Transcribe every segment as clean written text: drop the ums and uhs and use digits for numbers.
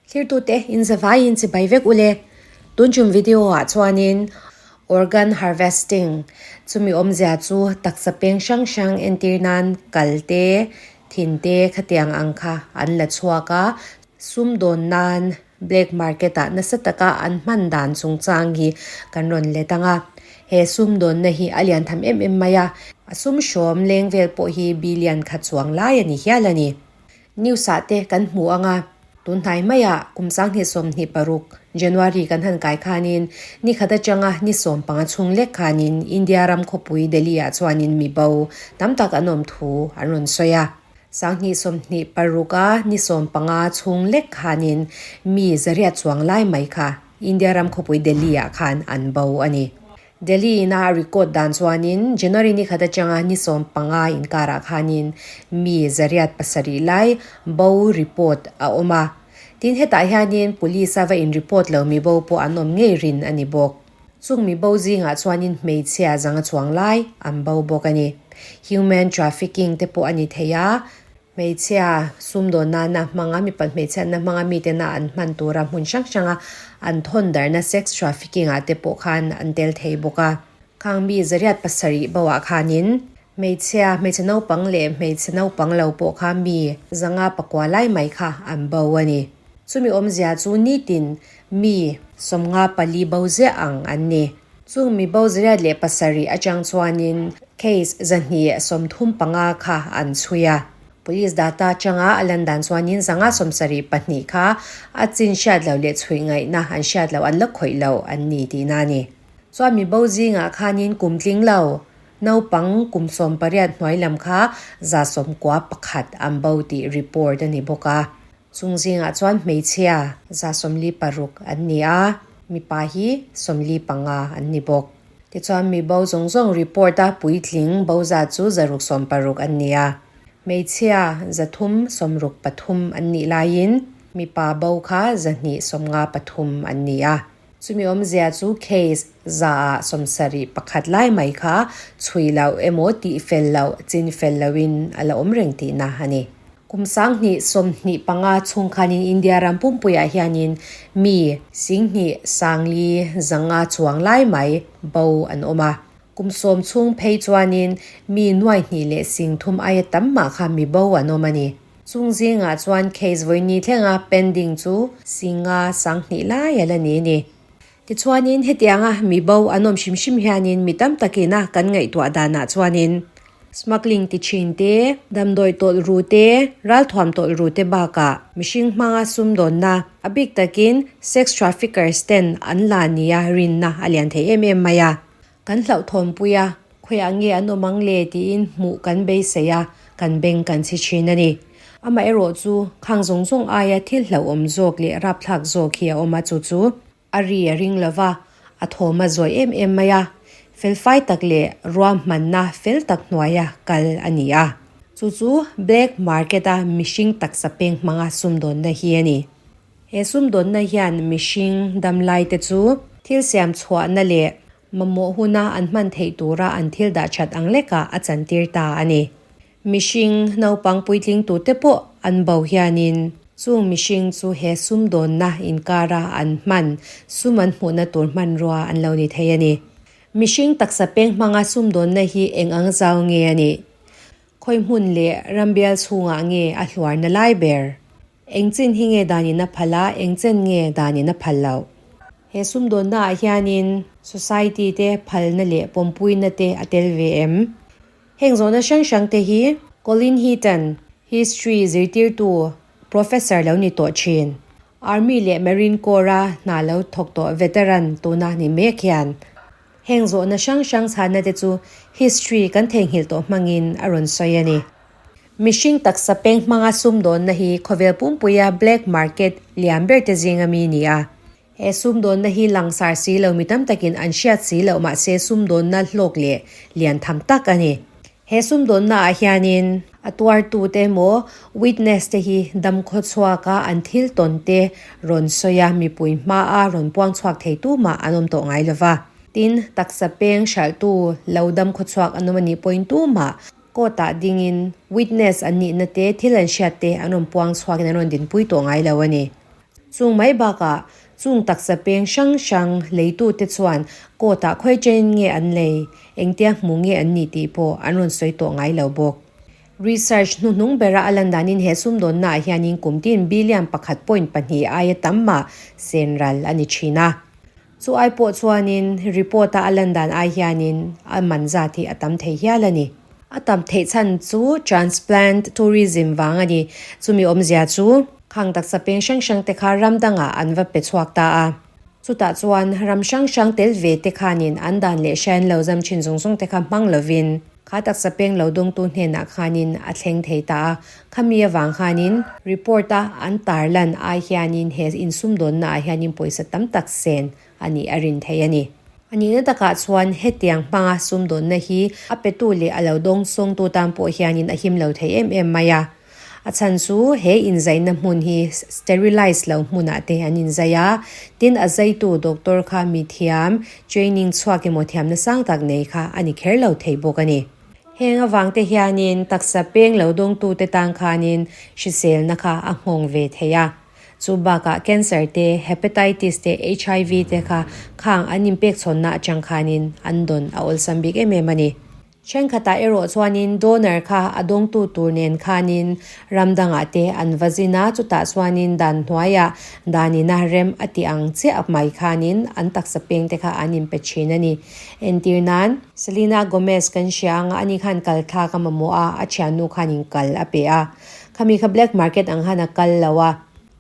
Thirtute in zavaiin chibai vek ule. Tun tum video ah chuanin organ harvesting chumi awmzia chu taksa peng hrang hrang entir nan kal te, thin te khatiang ang kha an la chhuak a, sumdawn nan Black market ah nasa taka an hman dan chungchang hi kan rawn let ang a, he sumdawnna hi a lian tham em em mai a, a sum hrawm leng vel pawh hi billion khat chuang lai a ni hial a ni. News ah te kan hmu ang a, tun hnai maiah kum 2026 January kan han kai khanin ni khat atanga ni 15 chhung lek khanin India ram khawpui Delhi ah chuanin mi bo tam tak an awm thu an rawn sawi a. 2026 a ni 15 chhung lek khanin mi zariat chuang lai mai kha India ram khawpui Delhi ah khan an bo a ni. Delhi ina a record dan chuanin January ni khat atanga ni 15 inkarah khanin mi zariat pasarih lai bo report a awm a. Tin hetah hianin police a va in report lo mi bo pawh an awm ngei rin a ni bawk. Chung mi bo zingah chuanin hmeichhia zanga chuang lai an bo bawk a ni. Human trafficking te pawh a ni thei a, hmeichhia sumdawn nana hmanga mipat hmeichhiatna hmanga mitena an hman tura hmun hrang hranga an thawn darhna sex trafficking ah te pawh khan an tel thei bawk a. Khang mi zariat pasarih bo ah khanin hmeichhia, hmeichhe naupang leh hmeichhe naupang lo pawh kha mi zanga pakua lai mai kha an bo a ni. Chumi awmzia chu nitin Mi 54 bo ziah ang an ni. Chung mi bo 107 atang chuanin case 235 kha an chhui a. Police data atanga a lan dan chuanin 572 kha a chin hriat loh leh chhui ngaihna an hriat loh an la khawih lo an ni tihna a ni. Chuan mi bo zingah khanin kum tling lo, naupang kum 18 hnuai lam kha 91 an bo tih report a ni bawk a. Chung zingah chuan hmeichhia 46 an ni a, mipa hi 45 an ni bawk. Tichuan mi bo zawng zawng report a puitling bo zat chu 160 an ni a, hmeichhia 363 an nih laiin mipa bo kha 253 an ni a. Chumi awmzia chu case 171 lai mai kha chhui loh emaw tih fel loh, chin fel lohin a la awm reng tihna a ni. Kum 2025 chhung khanin India ram pumpuiah hianin mi 25,500 chuang lai mai bo an awm a. Kum 10 chhung phei chuanin mi 2,300 aia tam mah kha mi bo an awm a ni. Chung zingah chuan case vawiini thlenga pending chu 5,200 lai a la ni a ni. Tichuanin hetianga mi bo an awm hrim hrim hianin mi tam takina kan ngaihtuah danah chuanin smuggling ti thin te, damdawi tawlh ru te, ralthuam tawlh ru te bakah mihring hmanga sumdawnna, a bik takin sex traffickers ten an la nia rinna a lian thei em em mai a. Kan hlauhthawnpui a, khawiah nge an awm ang le tiin hmuh kan beisei a, kan beng kan chhi thin a ni. Amaherawh chu khang zawng zawng aia thil hlauhawm zawk leh rapthlak zawk hi a awm a, chu chu a ri a ring lo va, a thawm a zawi em em mai a, felfai tak leh ruahmanna fel tak hnuaia kal a ni a. Chu chu black market a mihring taksa peng hmanga sumdawnna hi a ni. He sumdawnna hian mihring damlai te chu thil siam chhuahna leh mamawh huna an hman theih tura an thil dah that ang lekah a chantir ta a ni. Mihring naupang puitling tute pawh an bo hianin chung mihring chu he sumdawnna inkara an hman sum an hmuhna tur hmanrua an lo ni thei a ni. Mihring taksa peng hmanga sumdawnna hi eng ang zau nge a nih? Khawi hmun leh rambial chhungah nge a hluarna lai ber? Eng chin hi nge danin a phal a, eng chen nge danin a phal loh? He sumdawnna ah hianin society te phalna leh pawmpuina te a tel ve em? Heng zawhna hrang hrang te hi Colin Heaton, History zirtirtu, Professor lo ni tawh thin. Army leh Marine Corps a hna lo thawk tawh veteran tuna ni mek hian heng zawhna hrang hrang chhanna te chu History kan theihnghilh tawh hmangin a rawn sawi a ni. Mihring taksa peng hmanga sumdawnna hi khawvel pumpuia black market lian ber te zinga mi ni a. He sumdawnna hi langsar si lo mi tam takin an hriat si loh mahse sumdawnna hlawk leh lian tham tak a ni. He sumdawnna ah hianin a tuartute emaw witness te hi dam khaw chhuaka an thil tawn te rawn sawi a mipui hmaa rawn puang chhuak thei tumah an awm tawh ngai lova. Tin, taksa peng hralhtu lo dam khaw chhuak an awm a nih pawhin tumah. Court-ah dingin witness an nihna te, thil an hriat te an rawn puang chhuakin an rawn dinpui tawh ngai lo a ni. Chung mai bakah chung taksa peng hrang hrang leitute chuan court-ah khawi chenin nge an lei, engtia hmu nge an nih tih pawh an rawn sawi tawh ngai lo bawk. Research hnuhnung bera a lan danin he sumdawnnaah hianin kum tin billion pakhat point pahnih aia tam mah sen ral a ni thin a. Chu ai pawh chuanin report-a a lan dan ai hianin a man zat hi a tam thei hial a ni. A tam theih chhan chu transplant tourism vang a ni. Chumi awmzia chu khang taksa peng hrang hrang te kha ram dangah an va pe chhuak ta a. Chutah chuan ram hrang hrang tel ve te khanin an dan leh hriain lo zam thin zawng zawng te kha hmang lovin, Kha taksa peng lo dawngtu hnenah khanin a thleng thei ta a, khami avang khanin report-a an tarlan ai hianin he insumdawnnaah hianin pawisa tam tak sen a nih a rin thei a ni. A nihna takah chuan hetiang hmanga sumdawnna hi a petu leh a lo dawngsawngtu tan pawh hianin a him lo thei em em mai a. A chhan chu he inzaina hmun hi sterilize lo hmunah te an inzai a, tin a zaitu doctor kha mi thiam, training chhuak emaw thiamna sang tak nei kha a ni kher lo thei bawk a ni. Heng avang te hianin taksa peng lo dawngtute tan khanin hriselna kha a nghawng ve thei a. Chu bakah cancer te, hepatitis te, HIV te kha khang an inpekchhawnna atang khanin an dawn a awlsam bik em em a ni. Thenkhatah erawh chuanin donor kha a dawngtu tur nen khanin ram dangah te an va zin a, chutah chuanin dan hnuaiah danina rem a tih ang chiah mai khanin an taksa peng te kha an inpe thin a ni. Entir nan, Selena Gomez kan hria anga ani khan kal thlak a mamawh a, a thiannu khanin kal a pe a, khami kha black market ang khan a kal lo a,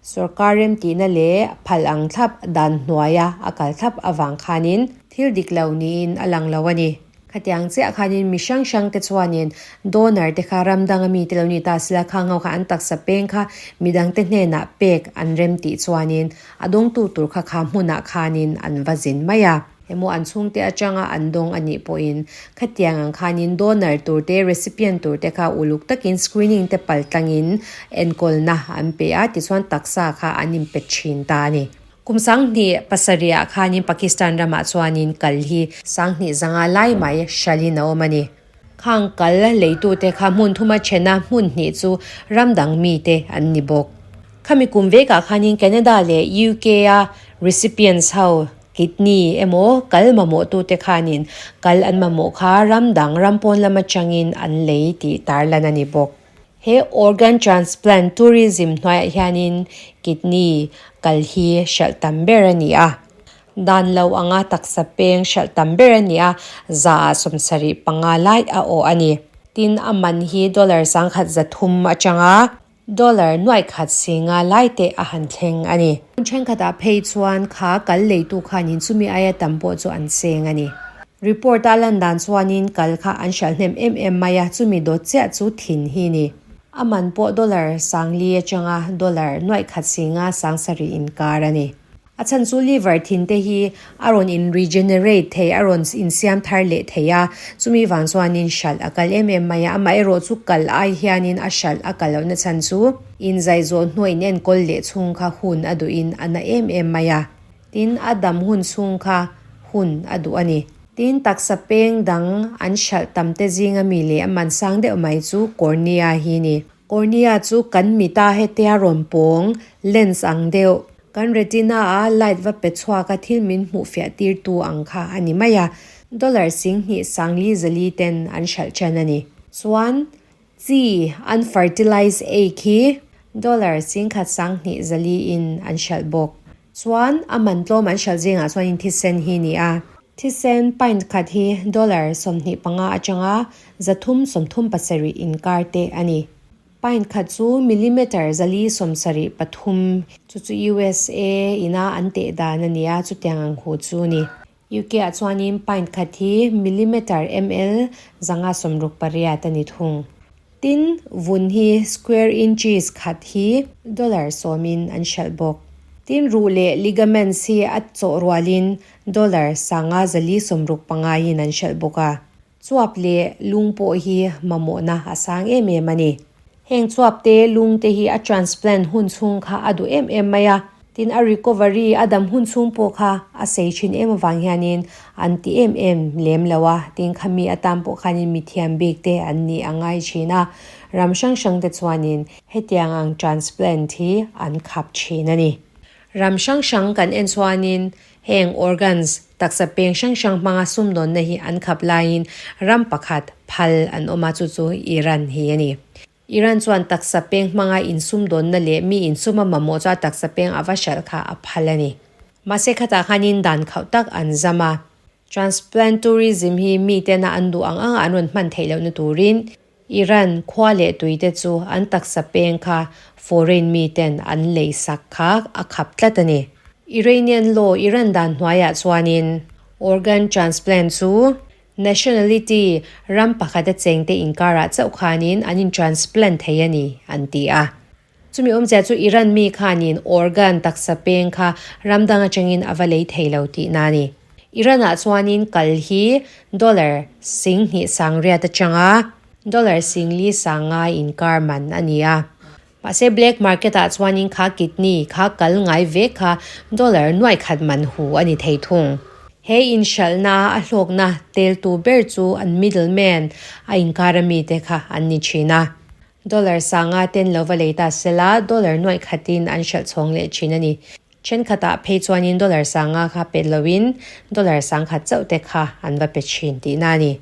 Sorkar remtihna leh phal ang thlap dan hnuaia a kal thlap avang khanin thil dik lo niin a lang lo a ni. Khatiang chiah khanin mi hrang hrang te chuanin donor te kha ram danga mite lo ni ta sila khang ho kha an taksa peng kha midang te hnenah pek an remtih chuanin a dawngtu tur kha kha hmunah khanin an va zin mai a. Emaw an chhungte atanga an dawng a nih pawhin khatiang ang khanin donor tur te, recipient tur te kha uluk takin screening te pal tlangin enkawlna an pe a, tichuan taksa kha an inpe thin ta a ni. Kum 2007 ah khanin Pakistan ramah chuanin kal hi 20 zanga lai mai hralhin a awm a ni. Khang kal leitute kha hmun thuma thena hmun hnih chu ram dang mite an ni bawk. Khami kum vekah khanin Canada leh UK a recipients ho kidney emaw kal mamawhtute khanin kal an mamawh kha ram dang ram pawn lam atangin an lei tih tarlan a ni bawk. He organ transplant tourism hnuaiah hianin kidney kal hi hralh tam ber a ni a. Dan lo anga taksa peng hralh tam ber a ni a, zaah 75 lai a awh a ni. Tin, a man hi dollar 1030 atanga dollar 1050 lai te a han thleng a ni. Hmun thenkhatah phei chuan kha kal leitu khanin chumi aia tam pawh chu an seng a ni. Report a lan dan chuanin kal kha an hralh hnem em em mai a, chumi dawt chiah chu thin hi ni. A man pawh dollar 4000 atanga dollar 1050 7,000 inkar a ni. A chhan chu liver thin te hi a rawn in regenerate thei, a rawn insiam thar leh thei a, chumi vang chuanin hralh a kal em em mai a, amaherawh chu kal ai hianin a hralh a kal lohna chhan chu inzai zawh hnuah in enkawl leh chhung kha hun a duhin a na em em mai a, tin a dam hun chhung kha hun a duh a ni. Tin taksa peng dang an hralh tam te zinga mi leh a man sang deuh mai chu cornea hi ni. Cornea chu kan mita hetia rawn pawng, lens ang deuh, Kan retina a light va pe chhuak a thil min hmuh fiah tir tu ang kha a ni mai a, dollar 20 40 ten an hralh ṭan a ni. Chuan chi unfertilized egg hi dollar 10 20 in an hralh bawk. Chuan a man tlawm an hralh zingah chuanin thisen hi ni a. Thisen pint khat hi dollar 25 atanga 337 inkar te a ni. Pint khat chu millimeter 473, chu chu USA ina an teh dan a ni a, chutiang ang hu chu a ni. UK ah chuanin pint khat hi millimeter, ml, 568 a ni thung. Tin, vun hi square inches khat hi dollar sawmin an hralh bawk. Tin, ruh leh ligaments hi a chawh rualin dollar 565 in an hralh bawk a. Chuap leh lung pawh hi mamawhna a sang em em a ni. Heng chuap te lung te hi a transplant hun chhung kha a duh em em mai a. Tin, a recovery, a dam hun chhung pawh kha a sei thin em avang hianin an ti em em lem lo a. Tin, khami atan pawh khanin mithiam bik te an nih a ngai thin a. Ram hrang hrang te chuanin hetiang ang transplant hi an khap thin a ni. Ram hrang hrang kan en chuanin heng organs, taksa peng hrang hrang hmanga sumdawnna hi an khap laiin ram pakhat phal an awm a, chu chu Iran hi a ni. Iran chuan taksa peng hmanga insumdawnna leh mi insuma mamawh chu a taksa peng a va hralh kha a phal a ni. Mahse khatah khanin dan khauh tak an zam a. Transplant tourism hi mitena an duh ang anga an rawn hman theih lohna turin Iran khua leh tuite chu an taksa peng kha foreign miten an lei sak kha a khap tlat a ni. Iranian law Iran dan hnuaiah chuanin organ transplant chu Nationality, ram pakhat a chengte inkarah chauh khanin an in transplant thei a ni, an ti a. Chumi awmzia chu Iran mi khanin organ taksa peng kha ram dang atangin a va lei thei lo tihna a ni. Iran ah chuanin kal hi dollar 10,000 sangriat atanga dollar 4,000 sangngai inkar man a ni a. Mahse black market ah chuanin kha kidney kha kal ngai vek kha dollar nuai khat man hu a ni thei thung. He inhralhna a hlawkna teltu ber chu an middle man a inkar a mite kha an ni thin a. Dollar sanga ten lo va lei ta sela dollar nuai khatin an hralh chhawng leh thin a ni. Thenkhatah phei chuanin dollar sanga kha pet loin dollar sangkhat chauh te kha an va pe thin tihna a ni.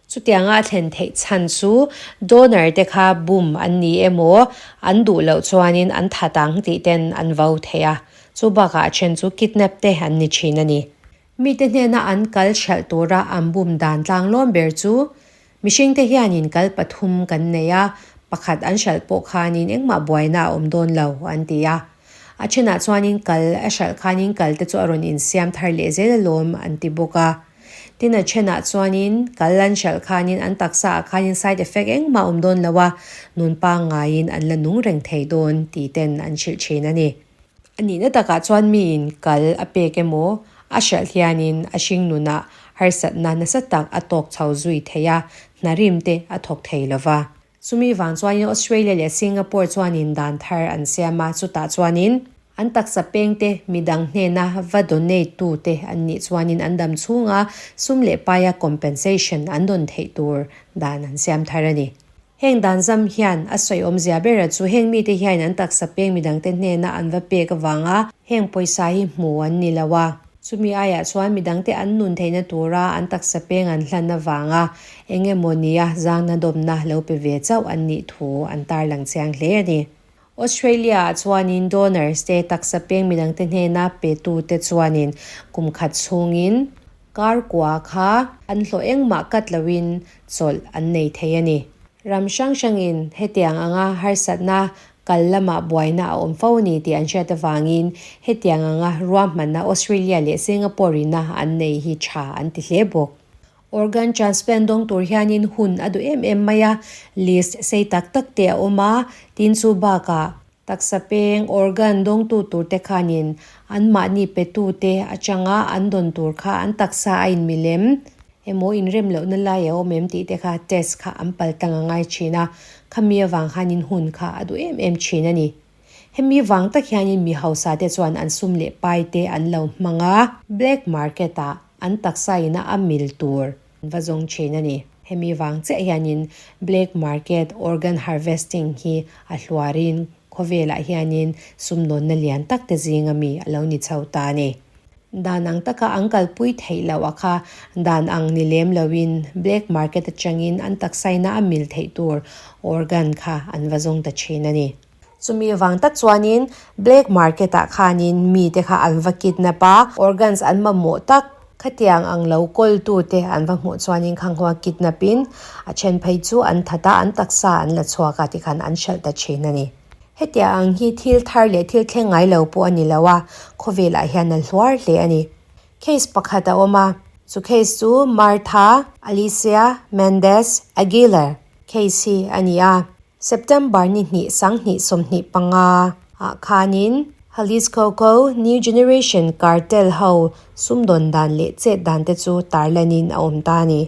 Chutianga a thlen theih chhan chu donor te kha bum an ni emaw, an duh loh chuanin an that ang tih ten an vo thei a. Chu bakah a then chu kidnap te an ni thin a ni. Mite hnena an kal hralh tura an bum dan tlanglawm ber chu mihringte hianin kal pathum kan nei a, pakhat an hralh pawh khanin engmah buaina a awm dawn lo an ti a. A thenah chuanin kal a hralh khanin kal te chu a rawn insiam thar leh zel alawm an ti bawk a. Tin a thenah chuanin kal an hralh khanin an taksa ah khanin side effect engmah awm dawn lo a, nun pangngaiin an la nung reng thei dawn tih ten an hrilh thin a ni. A nihna takah chuan miin kal a pek emaw a hralh hianin a hring nunah harsatna nasa tak a tawk chho zui thei a, hna rim te a thawk thei lo va. Chumi vang chuanin Australia leh Singapore chuanin dan thar an siam a, chutah chuanin an taksa pengte midang hnena va donate tute an nih chuanin an dam chhunga sum leh paia compensation an dawn theih tur dan an siam thar a ni. Heng dan zam hian a sawi awmzia bera chu heng mite hian an taksa peng midangte hnena an va pek avanga heng pawisa hi hmu an ni lo a. Chumi aiah chuan midangte an nun theihna tura an taksa peng an hlan avanga eng emaw nia zangna dawmna lo pe ve chauh an nih thu an tarlang chiang hle a ni. Australia-ah chuanin donors te taksa peng midangte hnena petute chuanin kum khat chhungin kar kua kha an hlawh engmah kat loin chawlh an nei thei a ni. Ram hrang hrangin hetiang anga harsatna Kal lamah buaina a awm fo a ni tih an hriat avangin hetiang anga ruahmanna Australia leh Singapore ina an nei hi tha an ti hle bawk. Organ transplant dawng tur hianin hun a duh em em mai a, list sei tak tak te a awm a, tin chu bakah taksa peng organ dawngtu tur te khanin anmahni petute atanga an dawn tur kha an taksa a inmilem Emaw inrem lohna lai a awm em tih te kha test kha an pal tang a ngai thin a, khami avang khanin hun kha a duh em em thin a ni. Hemi vang tak hianin mi hausa te chuan an sum leh pai te an lo hmang a, black market ah an taksa ina a mil tur an va zawng thin a ni. Hemi vang chiah hianin black market organ harvesting hi a hluarin khawvelah hianin sumdawnna lian tak te zinga mi a lo ni chho ta a ni. Dan ang taka an kalpui theih loh a kha dan ang ni lem loin black market atangin an taksaina a mil theih tur organ kha an va zawng ta thin a ni. Chumi vang tak chuanin black market ah khanin mite kha an va kidnap a, organs an mamawh tak khatiang ang lo kawltute an va hmuh chuanin khang ho a kidnap in a then phei chu an that a, an taksa an la chhuak a tikhan an hralh ta thin a ni. Hetiang ang hi thil thar leh thil thleng ngai lo pawh a ni lo a, khawvelah hian a hluar hle a ni. Case pakhat a awm a, chu case chu Martha Alicia Mendez Aguilar case hi a ni a. September ni hnih 2025 ah khanin Jalisco ko New Generation Cartel ho sumdawn dan leh chet dan te chu tarlanin a awm ta a ni.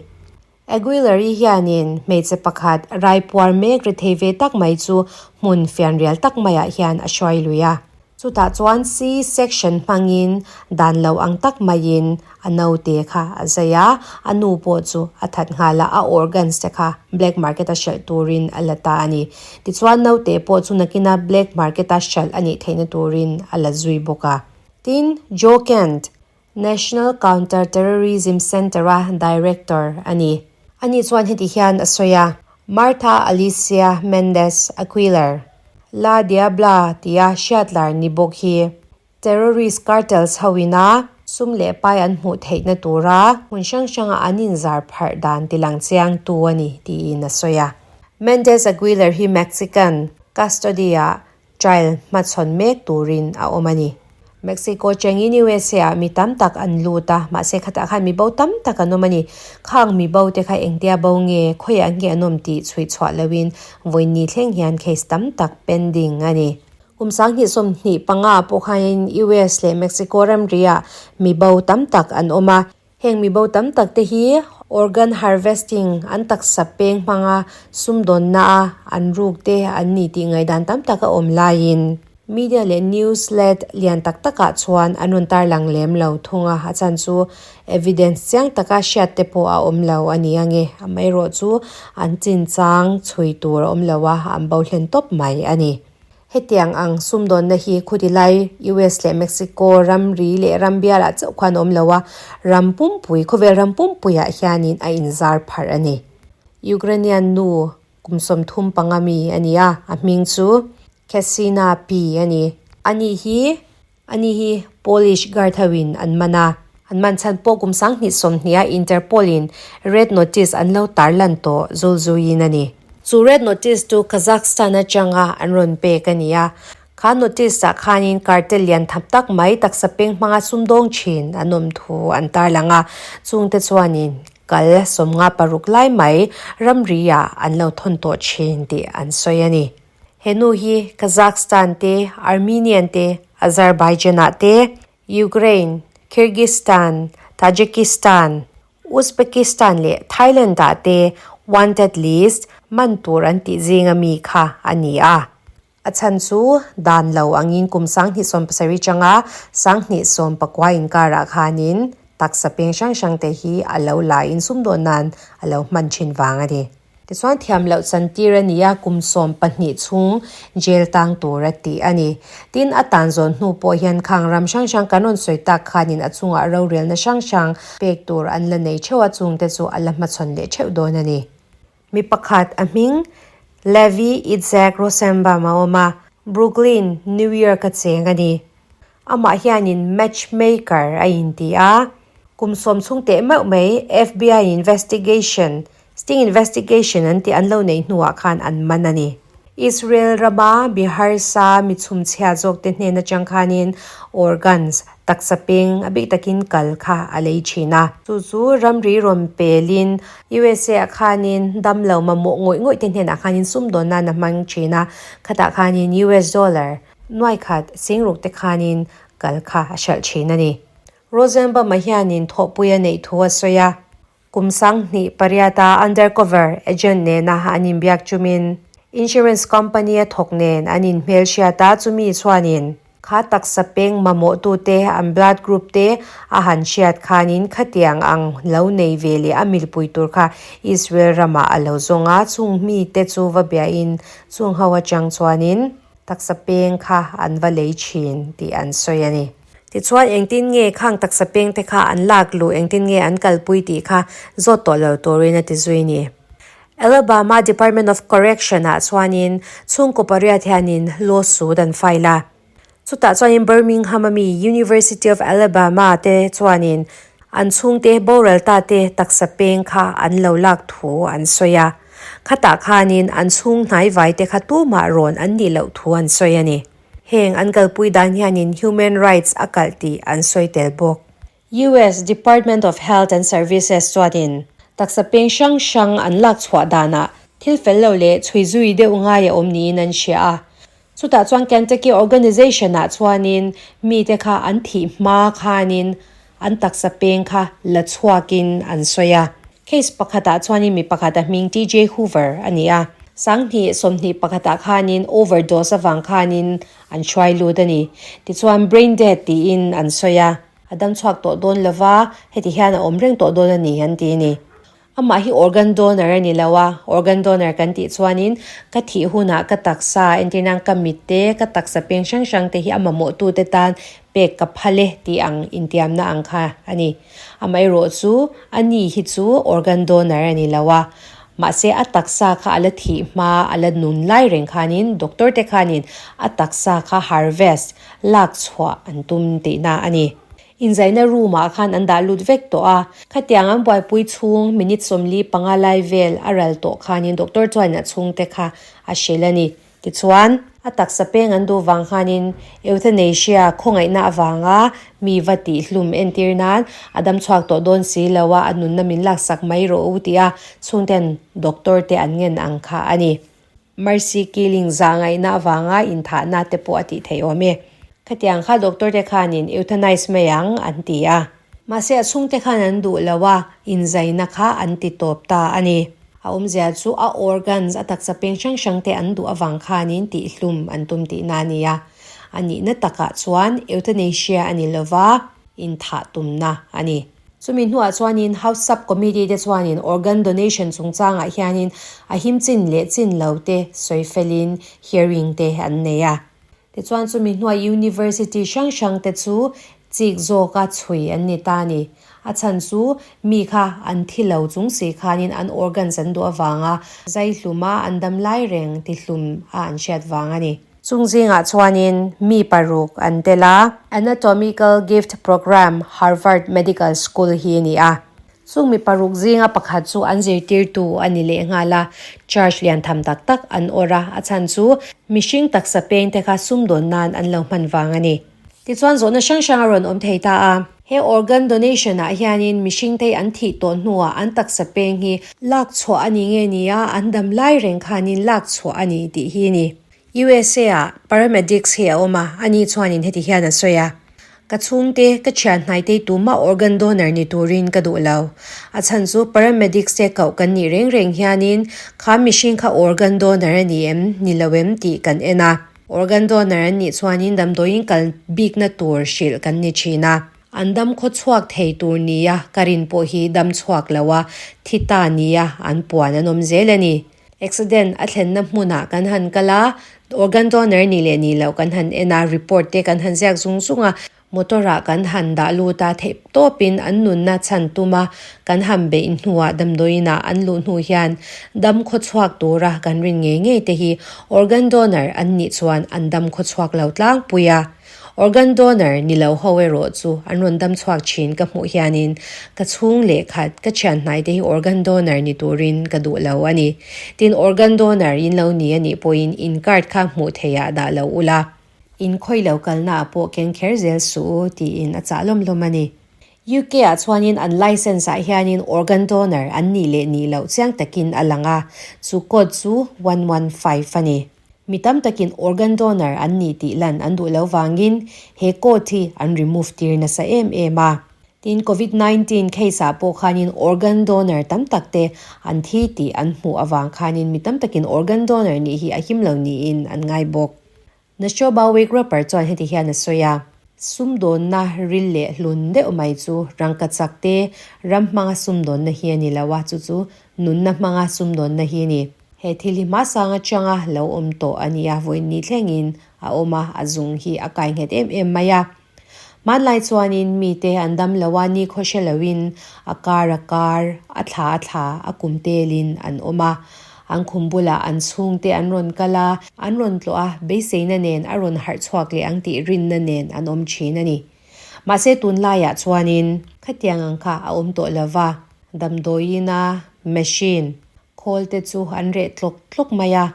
Aguilar-i hianin hmeichhe pakhat raipuar mek ri thei ve tak mai chu hmun fianrial tak maiah hian a hruai lui a. Chutah chuan C-section hmangin dan lo ang tak maiin a naute kha a zai a, a nu pawh chu a that nghal a, a organs te kha black market a hralh turin a la ta a ni. Tichuan naute pawh chu nakina black market a hralh a nih theihna turin a la zui bawk a. Tin, Joe Kent, National Counter Terrorism Centre-a Director a ni. Ani chuan heti hian a sawi a, Martha Alicia Mendez Aguilar, La Diabla tia hriatlar ni bawk hi terrorist cartels hoina sum leh pai an hmuh theihna tura hmun hrang hranga an inzar pharh dan tilang chiangtu a ni tiin a sawi a. Mendez Aguilar hi Mexican custody-ah Trial hmachhawn mek turin a awm a ni. Mexico chengin USA ah mi tam tak an lut a, mahse khatah khan mi bo tam tak an awm a ni. Khang mi bo te kha engtia bo nge, khawiah nge an awm tih chhuih chhuah loin vawiin thleng hian case tam tak pending a ni. Kum 2025 pawh khanin US leh Mexico ramri ah mi bo tam tak an awm a. Heng mi bo tam tak te hi organ harvesting an taksa peng hmanga sumdawnna a an ruk te an ni tih ngaihdan tam tak a awm laiin media leh news let lian tak takah chuan an rawn tarlang lem lo thung a, a chhan chu evidence chiang taka hriat te pawh a awm lo a ni ange, amaherawh chu an chinchang chhui tur a awm lo a, an bo hlen tawp mai a ni. Hetiang ang sumdawnna hi khuti lai US leh Mexico ramri leh ram bialah chauh khan a awm lo a, ram pumpui, khawvel ram pumpuiah hianin a inzar pharh a ni. Ukrainian nu kum 35 mi a ni a, a hming chu Khesina P a ni. Ani hi Ani hi Polish guard hoin an man a, an man chhan pawh kum 2020 a Interpol in red notice an lo tarlan tawh zul zuiin a ni. Chu red notice chu Kazakhstan atanga an rawn pek a ni a, kha notice ah khanin cartel lian thap tak mai taksa peng hmanga sumdawng thin an awm thu an tarlang a, chungte chuanin kal 56 lai mai ramri ah an lo thawn tawh thin tih an sawi a ni. He nu hi Kazakhstan te, Armenian te, Azerbaijan ah te, Ukraine, Kyrgyzstan, Tajikistan, Uzbekistan leh Thailand ah te wanted list man tur an tih zinga mi kha a ni a. A chhan chu dan lo angin kum 2017 tanga 2019 inkarah khanin taksa peng hrang hrang te hi a lo la in sumdawn nan a lo hman thin vang a ni. Tichuan thiam loh chantir a ni a, kum 12 chhung jail tang tur a tih a ni. Tin, a tan zawn hnu pawh hian khang ram hrang hrang kan rawn sawi tak khanin a chungah rorelna hrang hrang pek tur an la nei theuh a, chungte chu a la hmachhawn leh theuh dawn a ni. Mi pakhat a hming Levi Itzhak Rosenbaum a awm a, Brooklyn, New York a cheng a ni. Amah hianin matchmaker a inti a, kum 10 chhung teh meuh mai FBI investigation, sting investigation an tih an lo neih hnuah khan an man a ni. Israel rama mi harsa mi chhumchhia zawk te hnen atang khanin organs, taksa peng a bik takin kal kha a lei thin a. Chu chu ramri rawn pelin USA ah khanin dam lo mamawh ngawih ngawih te hnenah khanin sumdawn nan a hmang thin a, khatah khanin US dollar, Nuai khat singruk te khanin kal kha a hralh thin a ni. Rosenbaum-a hianin thawhpui a neih thu a sawi a, kum 2008 a undercover agent nena an inbiak chumin insurance company a thawk nen an inhmelhriat a, chumi chuanin kha taksa peng mamawhtute an blood group te a han hriat khanin khatiang ang lo nei ve leh a milpui tur kha Israel ramah a lo zawng a, chung mite chu va biahin chung ho atang chuanin Taksa peng kha an va lei thin tih an sawi a ni. Tichuan engtin nge khang taksa peng te kha an lak luh, engtin nge an kalpui tih kha zawt tawh lo turin a ti zui ni. Alabama Department of Correction ah chuanin chhungkaw pariat hianin lawsuit an file a. Chutah chuanin Birmingham a mi University of Alabama te chuanin an chhungte boral ta te taksa peng kha an lo lak thu an sawi a. Khatah khanin an chhung hnai vai te kha tumah rawn an nih loh thu an sawi a ni. Heng an kalpui dan hianin human rights a kalh tih an sawi tel bawk. US Department of Health and Services chuanin taksa peng hrang hrang an lak chhuah danah thil fel lo leh chhui zui deuh ngai a awm niin an hria a. Chutah chuan Kentucky Organization ah chuanin mite kha an thih hma khanin an taksa peng kha la chhuakin an sawi a. Case pakhatah chuanin mi pakhat a hming TJ Hoover a ni a. 21 khanin overdose avang khanin an hruai lut a ni. Tichuan brain dead tiin an sawi a. A dam chhuak tawh dawn lova, heti hian a awm reng tawh dawn a ni an ti a ni. Amah hi organ donor a ni lo a, organ donor kan tih chuanin ka thih hunah ka taksa, entir nan ka mit te, ka taksa peng hrang hrang te hi a mamawhtute tan pek ka phal e tih ang intiamna ang kha a ni. Amaherawh chu a ni hi chu organ donor a ni lo a, mahse a taksa kha a la thih hma, a la nun lai reng khanin doctor te khanin a taksa kha harvest, lak chhuah an tum tihna a ni. Inzaina room ah khan an dah lut vek tawh a, khatiang an buaipui chhung minute 45 lai vel a ral tawh khanin doctor chuan a chhungte kha a hrilh a ni. Tichuan, a taksa peng an duh vang khanin euthanasia khawngaihna avanga mi va tihhlum entir nan a dam chhuak tawh dawn si lo a, a nunna min laksak mai rawh u tih a chhungten doctor te an ngen ang kha a ni. Mercy killing zah ngaihna avanga inthahna te pawh a tih theih awm e. Khatiang kha doctor te khanin euthanize mai ang an ti a. Mahse a chhungte khan an duh lo a, inzaina kha an ti tawp ta a ni. A awmzia chu a organs, a taksa peng hrang hrang te an duh avang khanin tihhlum an tum tihna a ni a. A nihna takah chuan euthanasia a ni lova, inthah tumna a ni. Chumi hnuah chuanin House Sub-Committee te chuanin organ donation chungchangah hianin a him chin leh chin lo te sawi felin hearing te an nei a. Tichuan chumi hnuah University hrang hrang te chu chik zawka chhui an ni ta a ni. A chhan chu mi kha an thi lo chung si khanin an organs an duh avanga zai hluma an dam lai reng ti hlum a an hriat vang a ni. Chung zingah chuanin mi paruk an tel a. Anatomical Gift Program, Harvard Medical School hi a ni a. Chung mi paruk zinga pakhat chu an zirtirtu a ni leh nghal a, charge lian tham tak tak an awrh a, a chhan chu mihring taksa peng te kha sumdawn nan an lo hman vang a ni. Tichuan zawhna hrang hrang a rawn awm thei ta a. He organ donation ah hianin mihring te an thih tawh hnuah an taksa peng hi lak chhuah a ni nge ni a, an dam lai reng khanin lak chhuah a ni tih hi a ni. USA ah paramedics hi a awm a, ani chuanin heti hian a sawi a, Ka chhungte, ka thian hnaitei tumah organ donor ni turin ka duh lo. A chhan chu paramedics te koh kan nih reng reng hianin kha mihring kha organ donor a ni em, ni lo em tih kan en a. Organ donor an nih chuanin damdawiin kal bikna tur hrilh kan ni thin a. An dam khaw chhuak thei tur nia ka rin pawh hi dam chhuak lo a, thi ta nia an puan an awm zel a ni. Accident a thlenna hmunah kan han kal a, organ donor nih leh nih loh kan han en a, report te kan han ziak zung zung a, motor ah kan han dah lut a, theih tawpin an nunna chhan tum a, kan han beih hnuah damdawiin ah an luh hnu hian dam khaw chhuak tura kan rin ngei ngei te hi organ donor an nih chuan an dam khaw chhuak lo tlangpui a. Organ donor ni lo ho erawh chu an rawn dam chhuak thin ka hmuh hianin ka chhung leh khat ka thian hnai te hi organ donor ni turin ka duh lo a ni. Tin, organ donor in lo ni a nih pawhin in card kha hmuh theihah dah lo ula. In khawi lo kalna ah pawh keng kher zel suh u tiin a chah lawm lawm a ni. UK ah chuanin an license ah hianin organ donor an nih leh nih loh chiang takin a lang a, chu code chu 115 a ni. Mi tam takin organ donor an nih tih lan an duh lo vangin he code hi an remove tir nasa em em a. Tin, Covid 19 case ah pawh khanin organ donor tam tak te an thi tih an hmuh avang khanin mi tam takin organ donor nih hi a him lo niin an ngai bawk. Nashoba Wake Rapper chuan heti hian a sawi a. Sumdawnna ril leh hlun deuh mai chu rangka chak te ram hmanga sumdawnna hi a ni lo a, chu chu nunna hmanga sumdawnna hi a ni. He thil hi hmasang atanga lo awm tawh a ni a, vawiin ni thlengin a awm a, a zung hi a kai nghet em em mai a. Hmanlai chuanin mite an dam lo a, nikhaw hre loin a kar a kar, a thla a thla, a kum telin an awm a. An khum bulah an chhungte an rawn kal a, an rawn tlawh a, beiseina nen a rawn harh chhuak leh ang tih rinna nen an awm thin a ni. Mahse tunlaiah chuanin khatiang ang kha a awm tawh lova, damdawiina machine, Khawl te chu an reh tlawk tlawk mai a,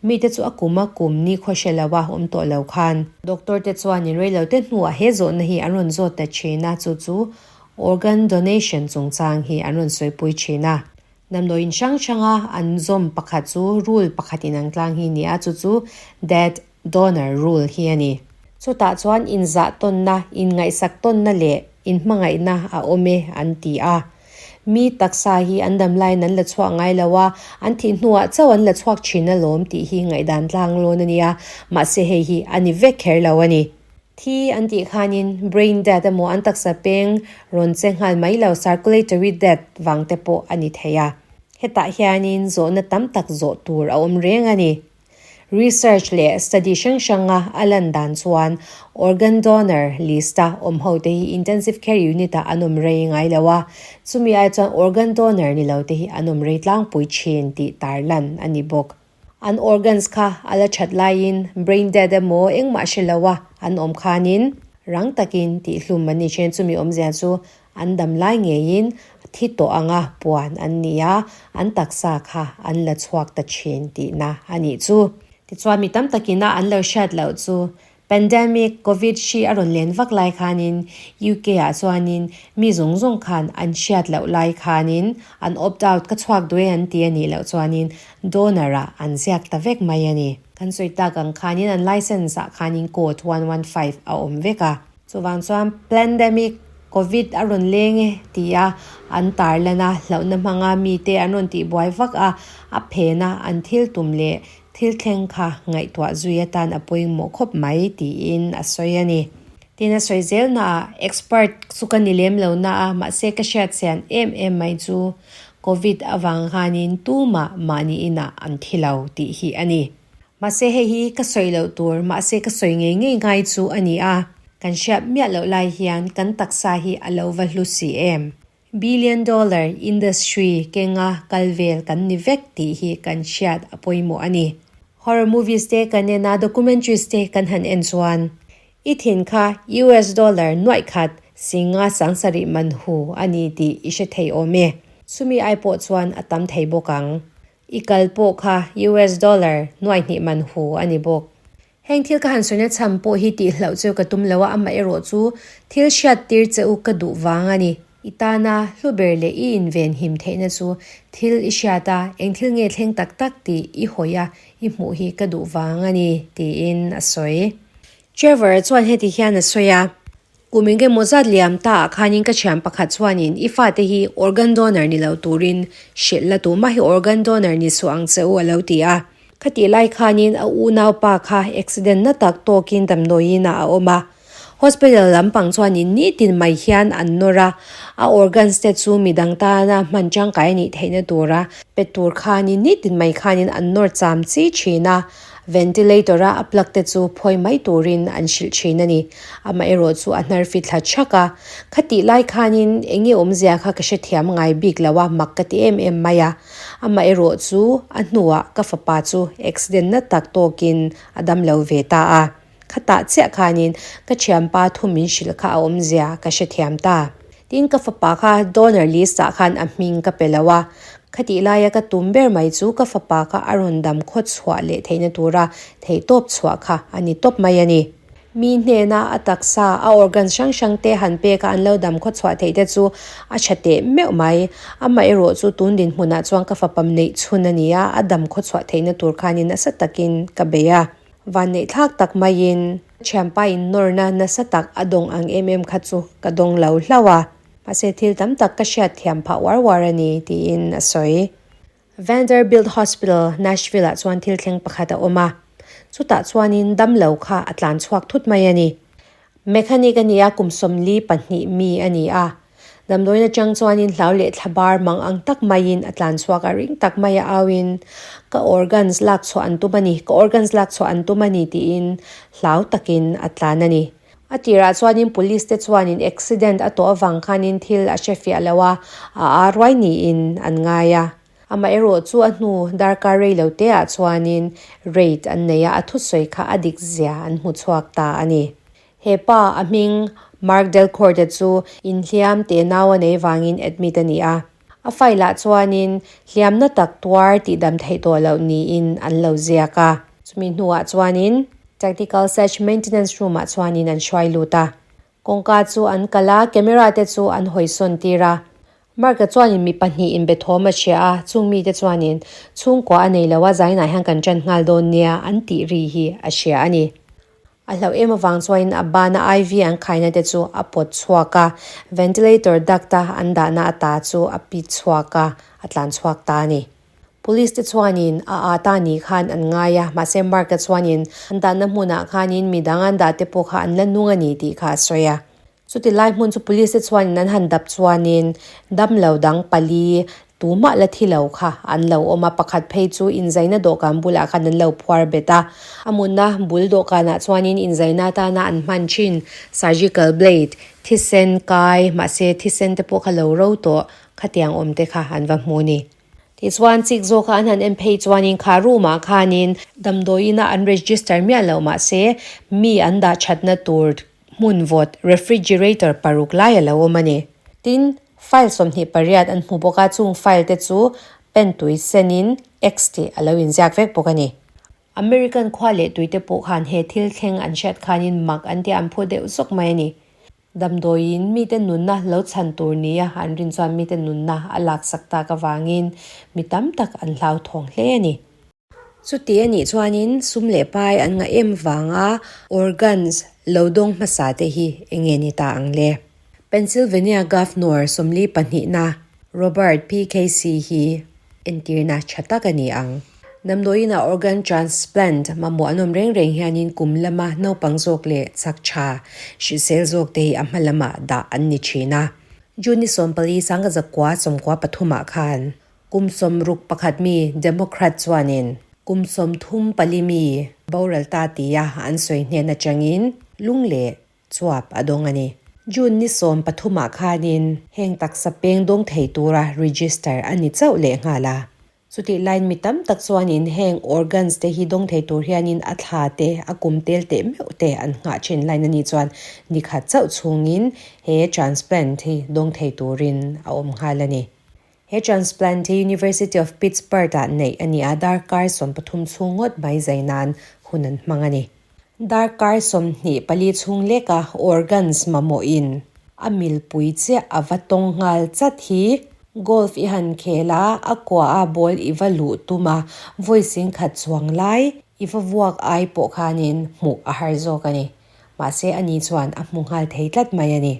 mite chu a kum a kum ni khaw hre lo a awm tawh lo khan. Doctor te chuan in reilo te hnuah he zawhna hi an rawn zawt ta thin a, chu chu organ donation chungchang hi an rawn sawipui thin a. Damdawiin hrang hranga an zawm pakhat chu rule pakhat inang tlang hi ni a, chu chu dead donor rule hi a ni. Chutah chuan inzah tawnna, inngaihsak tawnna leh inhmangaihna a awm e an ti a. Mi taksa hi an dam laiin an la chhuak ngai lo a, an thih hnuah chauh an la chhuak thin alawm tih hi ngaihdan tlang lawn a nia, mahse hei hi a ni vek kher lo a ni. Thi an tih khanin brain death emaw an taksa peng rawn che nghal mai lo circulatory death vang te pawh a ni thei a. Hetah hianin zawhna tam tak zawh tur a awm reng a ni. Research leh study hrang hranga a lan dan chuan organ donor list-a awm ho te hi intensive care unit-ah an awm rei ngai lo a, chumi ai chuan organ donor ni lo te hi an awm rei tlangpui thin tih tarlan a ni bawk. An organs kha a la that laiin brain dead emaw engmah hre lo a an awm khanin rang takin tihhlum an ni thin. Chumi awmzia chu an dam lai ngeiin thi tawh anga puan an ni a, an taksa kha an la chhuak ta thin tihna a nih chu. Tichuan mi tam takina an lo hriat loh chu Pandemic, Covid hri a rawn len vak lai khanin UK ah chuanin mi zawng zawng khan an hriat loh lai khanin an opt out ka chhuak duh e an ti a nih loh chuanin donor ah an ziak ta vek mai a ni. Kan sawi tak ang khanin an license ah khanin code 115 a awm vek a. Chuvang chuan plandemic, Covid a rawn leng e ti a an tarlan a, hlauhna hmanga mite an rawn tihbuai vak a, a phen a an thil tum leh Thil thleng kha ngaihtuah zui atan a pawimawh khawp mai tiin a sawi a ni. Tin a sawi zel naah expert chu ka ni lem lo na a, mahse ka hriat chian em em mai chu Covid avang khanin tumah mahni inah an thi lo tih hi a ni. Mahse hei hi ka sawi loh tur, mahse ka sawi ngei ngei ngai chu a ni a, kan hriat miah loh lai hian kan taksa hi a lo va hlu si em. Billion dollar industry kenga kal vel kan ni vek tih hi kan hriat a pawimawh a ni. Horror movies te kan en a, documentaries te kan han en chuan i thin kha US dollar nuaih khat singa sangsarih man hu a ni tih i hre thei awm e. Chumi ai pawh chuan a tam thei bawk ang. I kal pawh kha US dollar nuaih hnih man hu a ni bawk. Heng thil ka han sawina chhan pawh hi tih hlauh cheu ka tum lo a, amaherawh chu thil hriat tir che u ka duh vang a ni. I tana hlu ber leh i inven him theihna chu thil i hriat a, eng thil nge thleng tak tak tih i hawi a, i hmuh hi ka duh vang a ni, tiin a sawi. Trevor-a chuan heti hian a sawi a, Kum engemaw zat liam ta ah khanin ka thian pakhat chuanin i fate hi organ donor ni lo turin hrilh la tumah hi organ donor ni suh ang che u a lo ti a. Khatih lai khanin a unaupa kha accident na tak tawkin damdawiin ah a awm a. Hospital lampang chuanin nitin mai hian an nawr a, a organs te chu midang tana hman tangkai a nih theihna tura pe tur khanin nitin mai khanin an nawr cham chi thin a. Ventilator a a plug te chu phawi mai turin an hrilh thin a ni. Amaherawh chu a hnar fit thla chhak a. Khatih lai khanin eng nge awmzia kha ka hrethiam ngai bik lo a, mak ka ti em em mai a. Amaherawh chu a hnuah ka fapa chu accident na tak tawkin a dam lo ve ta a. Khatah chiah khanin ka thianpa thu min hrilh kha a awmzia ka hrethiam ta. Tin ka fapa kha donor list ah khan a hming ka pe lo a, khatih laia ka tum ber mai chu ka fapa kha a rawn dam khaw chhuah leh theihna tura theihtawp chhuah kha a ni tawp mai a ni. Mi hnena a taksa, a organs hrang hrang te han pek a an lo dam khaw chhuah theih te chu a tha teh meuh mai. Amaherawh chu tun dinhmunah chuan ka fapa neih chhun a ni a, a dam khaw chhuah theihna tur khanin nasa takin ka bei a. Vanneihthlak tak maiin thianpa in nawrna nasa tak a dawng ang em em kha chu ka dawng lo hlauh a, mahse thil tam tak ka hriat thiam phah uar uar a ni, tiin a sawi. Vanderbilt Hospital, Nashville ah chuan thil thleng pakhat a awm a, chutah chuanin damlo kha a tlan chhuak thut mai a ni. Mechanic a ni a, kum 42 mi a ni a. Damdawiin atang chuanin hlau leh thla bar mang ang tak maiin a tlan chhuak a, ring tak mai a auin, Ka organs lak chhuah an tum a ni, ka organs lak chhuah an tum a ni tiin hlau takin a tlan a ni. A tirah chuanin police te chuanin accident a tawh avang khanin thil a hrefiah lo a, a aa ruai niin an ngai a. Amaherawh chu a hnu darkar rei lo te ah chuanin raid an nei a, a thusawi kha a dik zia an hmu chhuak ta a ni. He pa a hming Mark Delcourt-a chu inhliam te nau a nei vangin admit a ni a. A file ah chuanin hliamna tak tuar tihdam theih tawh loh niin an lo ziak a. Chumi hnuah chuanin Technical Search Maintenance Room ah chuanin an hruai lut a. Kawngka chu an kal a, camera te chu an hawisawn tir a. Mark-a chuanin mi pahnih inbe thawm a hria a, chung mite chuanin chhungkua a nei lo a, zainah hian kan ṭan nghal dawn nia an tih ri hi a hria a ni. A hlauh em avang chuanin a bana IV an khaina te chu a pawt chhuak a, ventilator duct a an dahna ata chu a pit chhuak a, a tlan chhuak ta a ni. Police te chuanin a ata ni khan an ngai a, mahse Mark-a chuanin an dahna hmunah khanin midang an dah te pawh kha an la nung a ni tih kha a sawi a. Chuti lai hmun chu police te chuanin an han dap chuanin damlo dang pali tumah la thi lo kha an lo awm a, pakhat phei chu inzaina dawhkan bulah khan an lo phuar bet a. A munna bul dawhkanah chuanin inzaina atana an hman thin surgical blade, thisen kai, mahse thisen te pawh kha lo ro tawh khatiang awm te kha an va hmu a ni. Tichuan chik zawka an han en phei chuanin kha room ah khanin damdawiin a an register miah loh mahse mi an dah thatna tur Hmun vawt, refrigerator, paruk lai a lo awm a ni. Tin, file 28 an hmu bawk a, chung file te chu pen tui senin X tih a lo inziak vek bawk a ni. American khua leh tuite pawh khan he thil thleng an hriat khanin mak an tia an phu deuh zawk mai a ni. Damdawiin mite nunna lo chhan tur nia an rin chuan mite nunna a laksak tak avangin mi tam tak an hlauthawng hle a ni. Chuti a nih chuanin sum leh pai an ngah em vanga organs lo dawng hmasa te hi eng nge ni ta ang le? Pennsylvania Governor 42 na Robert P. Casey hi entirna tha tak a ni ang. Damdawiin ah organ transplant mamawh an awm reng reng hianin kum lama naupang zawk leh chak tha hrisel zawk te hi a hma lamah dah an ni thin a. June ni 14 1993 ah khan Kum 61 mi Democrat chuanin kum 34 mi boral ta tia an sawi hnen atangin lung leh chuap a dawng a ni. June ni 13 ah khanin heng taksa peng dawng thei tura register a ni chauh leh nghal a. Chutih laiin mi tam tak chuanin heng organs te hi dawng thei tur hianin a thla te, a kum tel teh meuh te an nghah thin laiin a ni chuan ni khat chauh chhungin he transplant hi dawng thei turin a awm nghal a ni. He transplant hi University of Pittsburgh ah neih a ni a, darkar 13 chhung ngawt mai zai nan hun an hmang a ni. Darkar 24 chhung leka organs mamawhin a milpui chiah a va tawng nghal chat hi golf i han khel a, a kua a ball i va luh tum a, vawi singkhat chuang lai i va vuak ai pawh khanin hmuh a har zawk a ni. Mahse ani chuan a hmu nghal thei tlat mai a ni.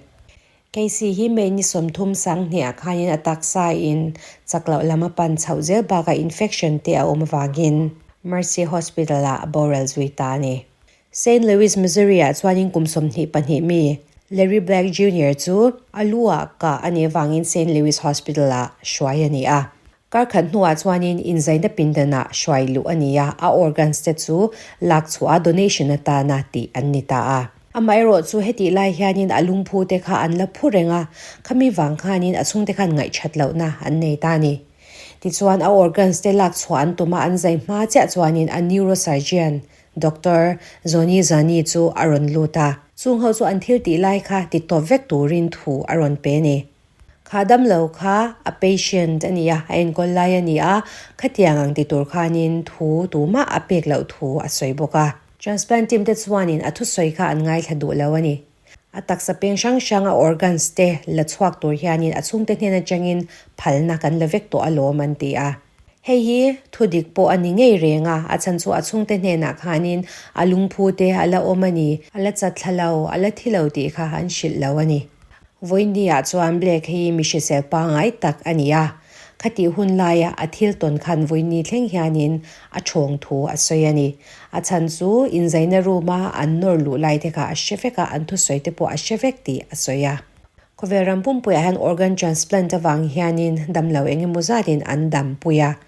Casey hi May ni 30 sanghnih ah khanin a taksa in chak loh lam a pan chhoh zel bakah infection te a awm avangin Mercy Hospital ah a boral zui ta a ni. Saint Louis, Missouri ah chuanin kum 22 mi Larry Black Junior chu a lu ah kah a nih avangin Saint Louis Hospital ah hruai a ni a. Kar khat hnuah chuanin inzaina pindanah hruai luh a ni a, a organs te chu lak chhuah a donation atana tih an ni ta a. Amaherawh chu hetih lai hianin a lungphu te kha an la phu reng a, khami vang khanin a chhungte khan ngaihthat lohna an nei ta a ni. Tichuan a organs te lak chhuah an tum a, an zai hma chiah chuanin a neurosurgeon Doctor Zoni Zani chu a rawn lut a. Chung ho chu an thil tih lai kha ti tawp vek turin thu a rawn pe a ni. Kha damlo kha a patient a ni a, a enkawl lai a ni a, khatiang ang ti tur khanin thu tumah a pek loh thu a sawi bawk a. Transplant team te chuanin a thusawi kha an ngaithla duh lo a ni. A taksa peng hrang hrang a organs te la chhuak tur hianin a chhungte hnen atangin phalna kan la vek tawh alawm an ti a. Hei hi thu dik pawh a ni ngei reng a, a chhan chu a chhungte hnenah khanin a lungphu te a la awm a ni, a la chat thla lo, a la thi lo tih kha an hrilh lo a ni. Vawinia chuan Blake hi mi hrisel pangngai tak a ni a, khatih hun laia a thil tawn khan vawiini thleng hianin a thawng thu a sawi a ni. A chhan chu inzaina room-a an nawr luh lai te kha a hre vek a, an thusawi te pawh a hre vek tih a sawi a. Khawvel ram pumpuiah hian organ transplant avang hianin damlo eng emaw zatin an dampui a,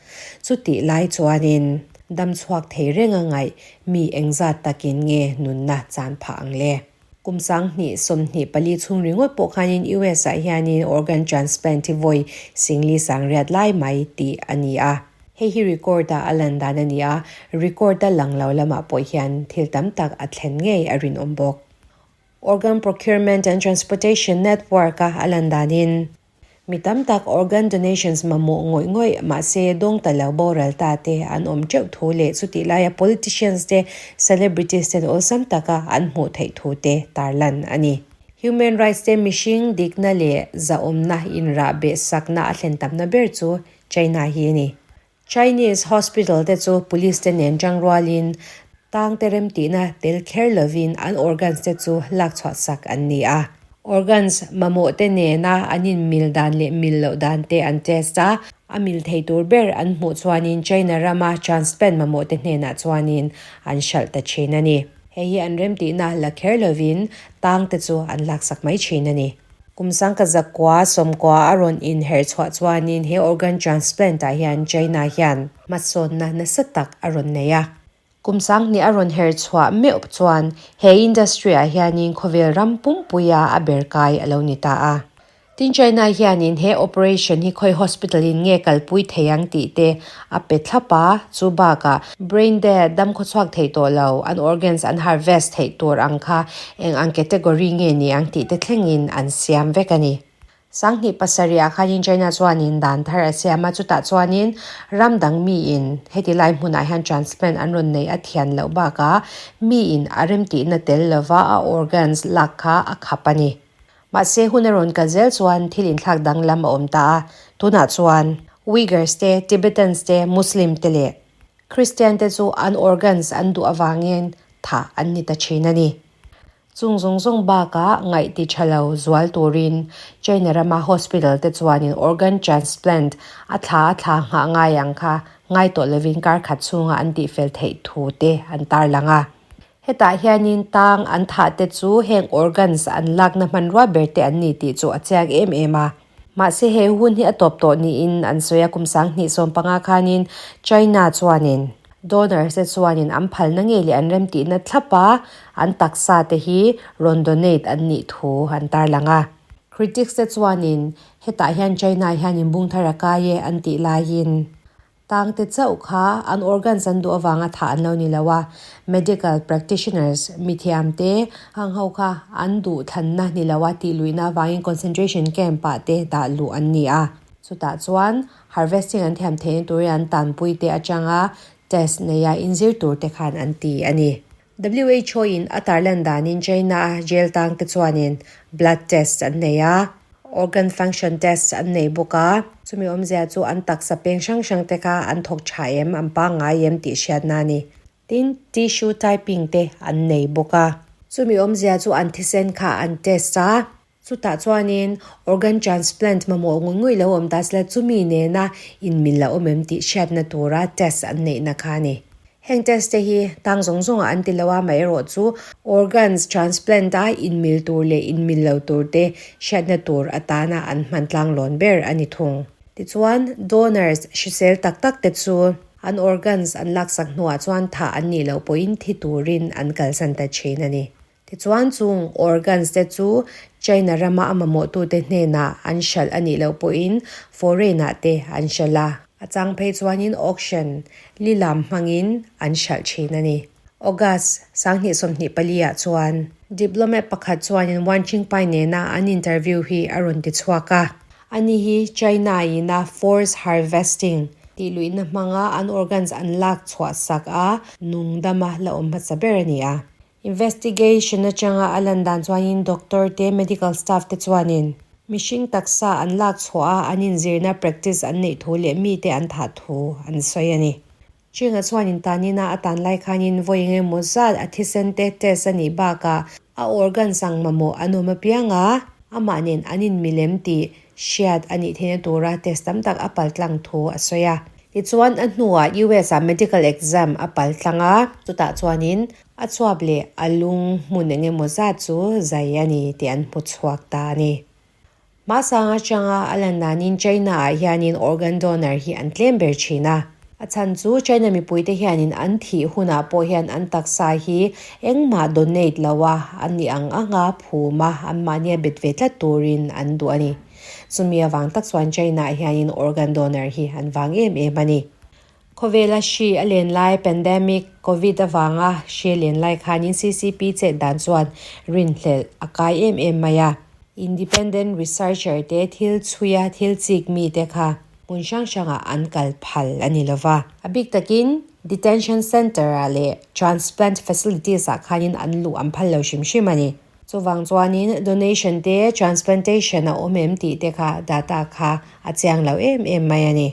chutih lai chuanin dam chhuak thei reng a ngaih mi engzat takin nge nunna chan phah ang le? Kum 2024 chhung ringawt pawh khanin US ah hianin organ transplant hi vawi singli sangriat lai mai tih a ni a. Hei hi record ah a lan dan a ni a, record a lang lo lamah pawh hian thil tam tak a thlen ngei a rinawm bawk. Organ Procurement and Transportation Network a a lan danin Mi tam tak organ donations mamawh ngawih ngawih mahse dawng ta lo boral ta te an awm teuh thu leh chutih laia politicians te celebrities ten awlsam taka an hmuh theih thu te tarlan a ni. Human rights te mihring dikna leh zahawmna inrah beh sakna a thlen tamna ber chu China hi a ni. Chinese hospital te chu police te nen tang rualin. Tang te rem tihna tel kher lovin an organs te chu lak chhuah sak an ni a. Organs mamawh te nena an in mil dan leh mil loh dan te an test a, a mil thei tur ber an hmuh chuanin China rama transplant mamawh te hnenah chuanin an hralh ta thin a ni. Hei hi an rem tihna la kher lovin tang te chu an laksak mai thin a ni. Kum sangka zakua sawmkua a rawn inherh chhuah chuanin he organ transplant ah hian China hian hmasawnna nasa tak a rawn nei a. Kum sanghnih a rawn her chhuah meuh chuan he industry ah hianin khawvel ram pumpuia a ber kai a lo ni ta a. Tin China hianin he operation hi khawi hospital in nge kalpui thei ang tih te a pe thlap a, chu bakah brain dead dam khawchhuak thei tawh lo, an organs an harvest theih tur ang kha eng ang category nge ni ang tih te thlengin an siam vek a ni. Sanghnih pasarih ah khanin China chuanin dan thar a siam a, chutah chuanin ram dang miin heti lai hmunah hian transplant an rawn neih a thian loh bakah miin a remtihna tel lova a organs lak kha a khap a ni. Mahse hun a rawn kal zel chuan thil inthlak danglam a awm ta a, tunah chuan Uyghurs te, Tibetans te, Muslim te leh Christian te chu an organs an duh avangin thah an ni ta thin a ni. Chung zawng zawng bakah ngaih ti tha lo zual turin China rama hospital te chuanin organ transplant a thla a thla nghah ngai ang kha ngai tawh lovin kar khat chhunga an tihfel theih thu te an tarlang a. Hetah hianin tang an thah te chu heng organs an lakna hmanrua ber te an ni tih chu a chiang em em a. Mahse he hun hi a tawp tawh niin an sawi a, kum 2015 khanin China chuanin donors te chuanin an phalna ngei leh an remtihna thlap a, an taksa te hi rawn donate an nih thu an tarlang a. Critics te chuanin hetah hian China hianin bung thar a kai e an tih laiin Tang te chauh kha an organs an duh avanga thah an lo ni lo a, medical practitioners, mithiam te, hang ho kha an duh thlanna ni lo a tih luihna avangin concentration camp ah te dah luh an ni a. Chutah chuan harvesting an thiam theihna turin an tanpui te atanga test neia inzir tur te khan an ti a ni. WHO in a tarlan danin China a jail tang te chuanin blood test an nei a, organ function test an nei bawk a, chumi awmzia chu an taksa peng hrang hrang te kha an thawk tha em, an pangngai em tih hriatna a ni. Tin, tissue typing te an nei bawk a, chumi awmzia chu an thisen kha an test a, chutah chuanin organ transplant mamawh ngawih ngawih lo awm ta sela chumi nena inmil a awm em tih hriatna tura test an neihna kha a ni. Heng test te hi tang zawng zawngah an ti lo a, amaherawh chu organs transplant a inmil tur leh inmil lo tur te hriatna tur atana an hman tlanglawn ber a ni thung. Tichuan, donors hrisel tak tak te chu an organs an laksak hnuah chuan thah an nih loh pawhin thi turin an kalsan ta thin a ni. Tichuan chung organs te chu China rama a mamawhtute hnenah an hralh a nih loh pawhin foreign ah te an hralh a. A chang phei chuanin auction, lilam hmangin an hralh thin a ni. August, 2024 ah chuan diplomat pakhat chuanin Wan Chingpai nena an interview hi a rawn ti chhuak a. Ani hi China ina force harvesting tih luihna hmanga an organs an lak chhuah sak a, nungdama la awm hmasa ber a ni a. Investigation atanga a lan dan chuanin doctor te, medical staff te chuanin mihring taksa an lak chhuah a, an inzirna practice an neih thu leh mite an thah thu an sawi a ni. Chinga chuanin tanina a tan lai khanin vawi eng emaw zat a thisen te test a nih bakah a organs ang mamawh an awm apiang a, amah nen an inmilem tih hriat a nih theihna tura test tam tak a paltlang thu a sawi a. Tichuan a hnuah US ah medical exam a paltlang a, chutah chuanin A chuap leh a lung hmun eng emaw zat chu zai a ni tih an hmu chhuak ta a ni. Hmasang atanga a lan danin China ah hianin organ donor hi an tlem ber thin a. A chhan chu China mipuite hianin an thih hunah pawh hian an taksa hi engmah donate lo a, an nih ang anga phum a, anmahnia bet ve tlat turin an duh a ni. Chumi avang tak chuan China ah hianin organ donor hi an vang em em a ni. Khawvela hri a len lai pandemic, Covid avanga hri a len lai khanin CCP chet dan chuan rinhlelh a kai em em mai a. Independent researcher te thil chhuia thil chik mite kha hmun hrang hrangah an kal phal a ni lova. A bik takin detention centre ah leh transplant facilities ah khanin an luh an phal lo hrim hrim a ni. Chuvang chuanin donation te transplantation a awm em tih te kha data kha a chiang lo em em mai a ni.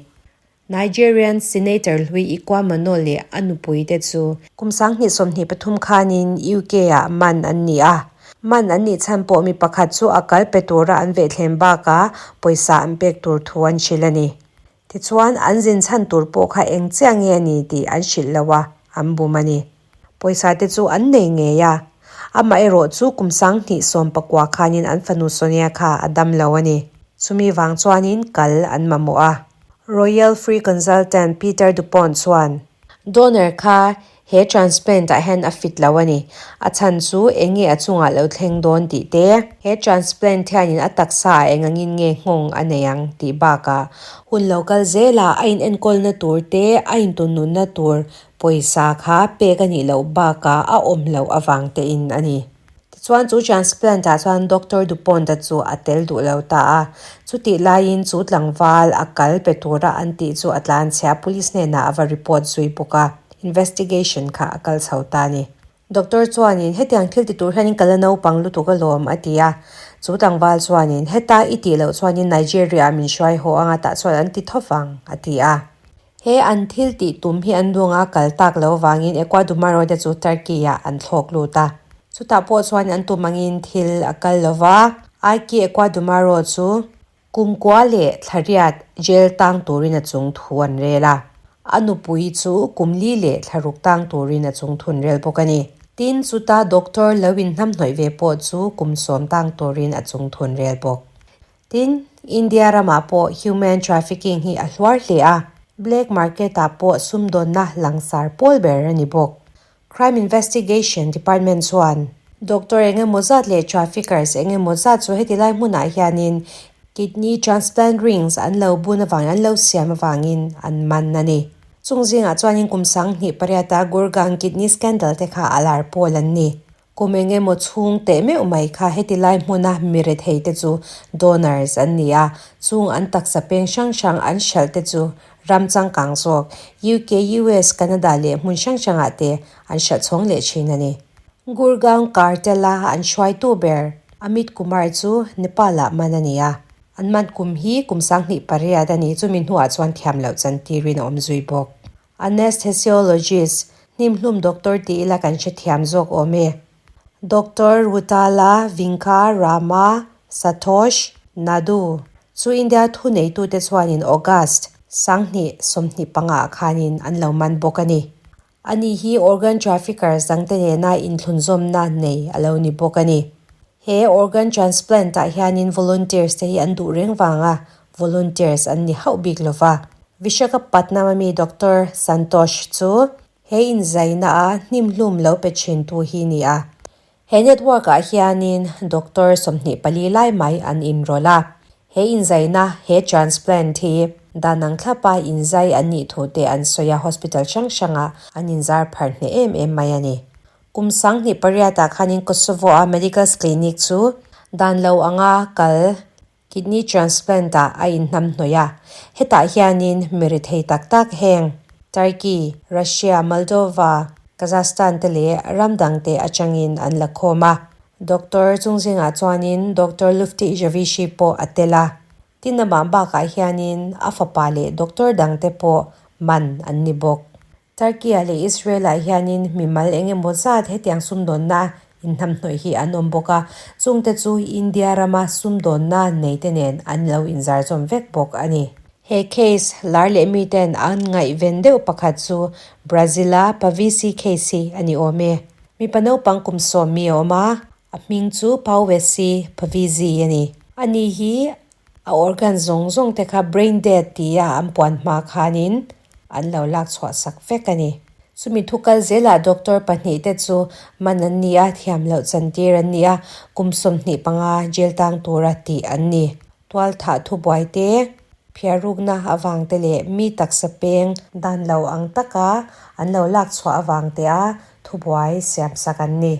Nigerian Senator hlui Ikwuamano leh a nupui te chu kum 2023 khanin UK-ah man an ni a. Man an nih chhan pawh mi pakhat chu a kal pe tura an vehthlem bakah pawisa an pek tur thu an hrilh a ni. Tichuan, an zin chhan tur pawh kha eng chiah nge a ni tih an hrilh lo a, an bum a ni. Pawisa te chu an nei ngei a. Amaherawh chu kum 2019 khanin an fanu Sonia kha a dam lo a ni. Chumi vang chuanin kal an mamawh a. Royal Free Consultant Peter Dupont chuan, Donor kha he transplant ah hian a fit lo a ni. A chhan chu eng nge a chungah lo thleng dawn tih te, he transplant hianin a taksa ah eng angin nge nghawng a nei ang tih bakah hun lo kal zelah a inenkawlna tur te, a intunnunna tur pawisa kha pek a nih loh bakah a awm loh avang tein a ni. Tichuan chu transplant ah chuan Doctor Dupont-a chu a tel duh lo ta a. Chutih laiin chu tlangval a kal pe tura an tih chu a tlanchhia police hnenah a va report zui bawk a, investigation kha a kal chho ta a ni. Doctor chuanin hetiang thil ti tur hianin ka la naupang lutuk alawm a ti a. Chu tlangval chuanin heta i tih loh chuanin Nigeria ah min hruai haw anga tah chuan an ti tho vang a ti a. He an thil tih tum hi an dunga kal tak lo vangin Ecuadumaro te chu Turkey ah an thlawk lut a. Chutah pawh chuan an tum angin thil a kal lo va, Aiki Ecuadumaro chu kumkua leh thlariat jail tang turin a chung thu an rel a. A nupui chu kum li leh thlaruk tang turin a chung thun rel bawk a ni. Tin, chuta doctor lo inhnamhnawih ve pawh chu kum sawm tang turin a chung thun rel bawk. Tin, India ramah pawh human trafficking hi a hluar hle a, black market ah pawh sumdawnna langsar pawl ber a ni bawk. Crime Investigation Department chuan doctor eng emaw zat leh traffickers eng emaw zat chu heti lai hmunah hianin kidney transplant rings an lo bun avangin an lo siam avangin an man a ni. Chung zingah chuanin kum 2008 a Gurgaon kidney scandal te kha a lar pawl an ni. Kum eng emaw chhung teh meuh mai kha heti lai hmuna mi rethei te chu donors an ni a, chung an taksa peng hrang hrang an hralh te chu ram changkang zawk UK, US, Canada leh hmun hrang hrangah te an hralh chhawng leh thin a ni. Gurgaon cartel a an hruaitu ber Amit Kumar chu Nepal ah man a ni a, an man kum hi kum 2008 a ni, chumi hnuah chuan thiam loh chantirin a awm zui bawk. Anesthesiologist, hnimhlum doctor ti ila kan hrethiam zawk awm e. Doctor Rutala Vinka Rama Sathosh Nadu chu India thuneitute chuanin August 2025 ah khanin an lo man bawk a ni. Ani hi organ traffickers dangte nena inthlunzawmna nei a lo ni bawk a ni. He organ transplant ah hianin volunteers te hi an duh reng vanga volunteers an ni hauh bik lova. Vishakhapatnam a mi Doctor Santosh chu he inzaina a hnimhlum lo pe thin tu hi ni a. He network ah hianin doctor 24 lai mai an inrawlh a. He inzaina, he transplant hi dan ang thlapa inzai an nih thu te an sawi a, hospital hrang hrangah an inzar phar hneh em em mai a ni. Kum 2008 ah khanin Kosovo a Medicals Clinic chu dan lo anga kal kidney transplant ah a inhnamhnawih a. Hetah hianin mi rethei tak tak heng Turkey, Russia, Moldova, Kazakhstan te leh ram dang te atangin an la khawm a. Doctor chungzingah chuanin Doctor Lufti Javishi pawh a tel a. Tin amah bakah hianin a fapa leh doctor dangte pawh man an ni bawk. Turkey-ah leh Israel-ah hianin mimal eng emaw zat hetiang sumdawnna inhnamhnawih hi an awm bawk a, chungte chu India rama sumdawnna neite nen an lo inzar zawm vek bawk a ni. He case lar leh miten an ngaihven deuh pakhat chu Brazil-a Pavisi case hi a ni awm e. Mipa naupang kum sawm mi a awm a, a hming chu Pauwesi Pavisi a ni. Ani hi A organ zawng zawng te kha brain dead tia an puan hma khanin an lo lak chhuah sak vek a ni. Chumi thu kal zelah doctor pahnih te chu man an ni a, thiam loh chantir an ni a, kum 25 jail tang tura tih an ni. Tual thah thubuai te, phiarukna avang te leh mi taksa peng dan lo ang taka an lo lak chhuah avang te a thubuai siam sak an ni.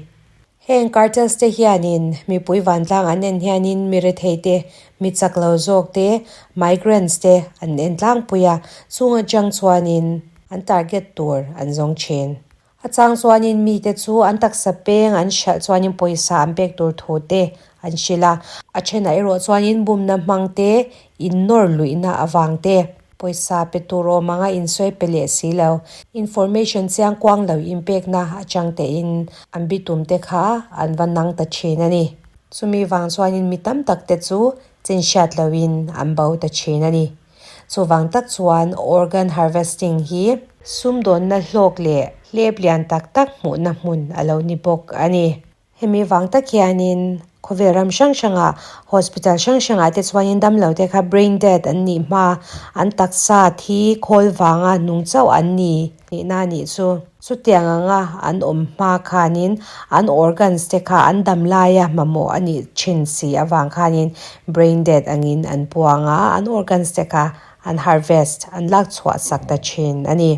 Heng cartels te hianin mipui vantlang an en hianin mi rethei te, mi chak lo zawk te, migrants te an en tlangpui a, chung atang chuanin an target tur an zawng thin. A chang chuanin mite chu an taksa peng an hralh chuanin pawisa an pek tur thu te an hrilh a, a thenah erawh chuanin bumna hmang te, innawr luihna avang te. Pawisa pe tur awm anga insawi pe leh si lo. Information chiang kuang lo inpekna atang tein an bitum te kha an va nang ta thin a ni. Chumi vang chuanin mi tam tak te chu chinhriat loin an bo ta thin a ni. Chuvang tak chuan organ harvesting hi sumdawnna hlawk leh hlep lian tak tak hmuhna hmun a lo ni bawk a ni. Hemi vang tak hianin khawvel ram hrang hrangah hospital hrang hrangah te chuanin damlo te kha brain dead an nih hma, an taksa thi khawl vanga nung chauh an ni tihna a nih chu. Chutiang anga an awm hma khanin an organs te kha an dam laia mamawh a nih thin si avang khanin brain dead angin an puang a, an organs te kha an harvest, an lak chhuah sak ta thin a ni.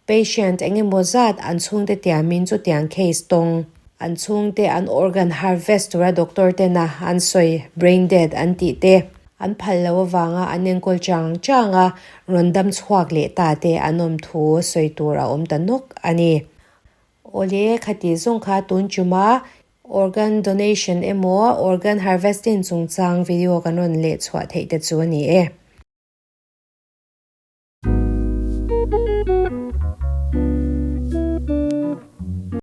Patient eng emaw zat an chhungte tiamin chutiang case tawng an chhungte an organ harvest tura doctor tena an sawi brain dead an tih te an phal lo avanga an enkawl chang chang a, rawn dam chhuak leh ta te an awm thu sawi tur a awm ta nawk a ni. Awle, khati zawng kha tun chuma organ donation emaw organ harvesting chungchang video kan rawn leh chhuah theih te chu a ni e.